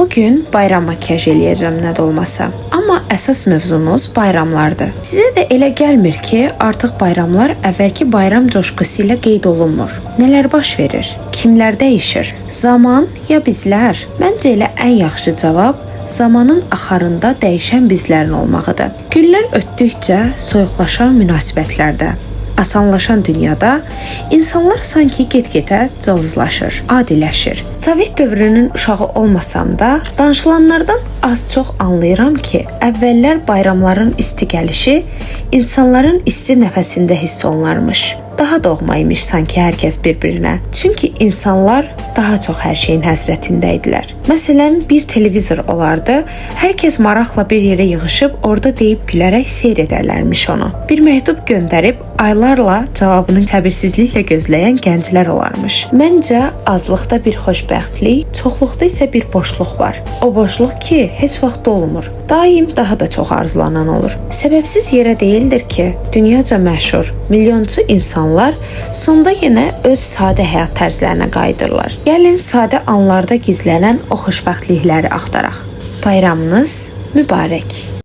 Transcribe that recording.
Bugün bayram makyajı eləyəcəm nə də olmasa. Amma əsas mövzumuz bayramlardır. Sizə də elə gəlmir ki, artıq bayramlar əvvəlki bayram coşqusu ilə qeyd olunmur? Nələr baş verir? Kimlər dəyişir? Zaman ya bizlər? Məncə elə ən yaxşı cavab zamanın axarında dəyişən bizlərin olmağıdır. Günlər ötdükcə soyuqlaşan münasibətlərdə, asanlaşan dünyada insanlar sanki get-gedə cılızlaşır, adiləşir. Sovet dövrünün uşağı olmasam da, danışılanlardan az-çox anlayıram ki, əvvəllər bayramların isti gəlişi insanların isti nəfəsində hiss olunarmış. Daha doğma imiş sanki hər kəs bir-birinə. Çünki insanlar daha çox hər şeyin həsrətində idilər. Məsələn, bir televizor olardı, hər kəs maraqla bir yerə yığılıb orada deyib gülərək seyr edərlərmiş onu. Bir məktub göndərib aylarla cavabını səbirsizliklə gözləyən gənclər olarmış. Məncə azlıqda bir xoşbəxtlik, çoxluqda isə bir boşluq var. O boşluq ki, heç vaxt dolmur. Daim daha da çox arzulanan olur. Səbəbsiz yerə deyildir ki, dünyaca məşhur milyonçu insanlar sonda yenə öz sadə həyat tərzlərinə qayıdırlar. Gəlin sadə anlarda gizlənən o xoşbəxtlikləri axtaraq. Bayramınız mübarək.